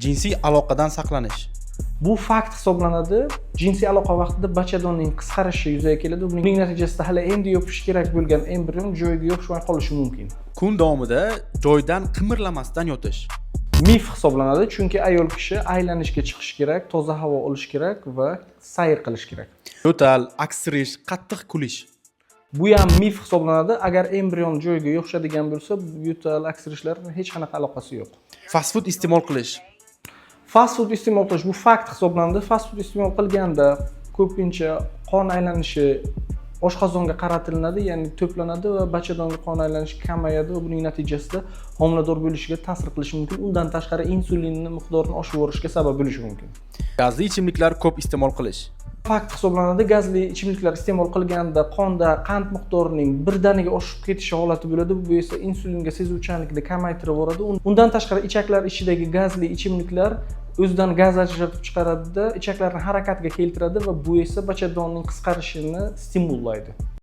Jinsiy aloqadan saqlanish. Bu fakt hisoblanadi. Jinsiy aloqa vaqtida bachadonning qisqarishi yuzaga keladi. Buning natijasida hali endi yopishishi kerak bo'lgan embrion joyiga yopishmay qolishi mumkin. Kun davomida joydan qimirlamasdan yotish. Mif hisoblanadi, chunki ayol kishi aylanishga chiqishi kerak, toza havo olishi kerak va sayr qilish kerak. Yo'tal, aksirish, qattiq kulish. Bu ham mif hisoblanadi. Agar embrion joyiga yopishadigan bo'lsa, yo'tal, aksirishlar hech qanaqa aloqasi yo'q. Fast food iste'mol qilish. Fast food iste'mol qilish, bu fakt hisoblanadi. Fast food iste'mol qilganda ko'pincha qon aylanishi oshqozonga qaratilinadi, ya'ni to'planadi va bachadonga qon aylanishi kamayadi va buning natijasida homilador bo'lishiga ta'sir qilishi mumkin. Undan tashqari, insulinni miqdorini oshib yuborishiga sabab bo'lishi mumkin. Gazli ichimliklar ko'p iste'mol qilish. Fakt hisoblanadi. Gazli ichimliklar iste'mol qilganda qonda qand miqdorining birdaniga oshib ketishi holati bo'ladi. Bu esa insulinga sezuvchanlikni kamaytirib yuboradi. Undan tashqari, ichaklar ichidagi gazli ichimliklar o'zidan gaz ajratib chiqaradida, ichaklarni harakatga keltiradi va bu esa bachadonning qisqarishini stimullaydi.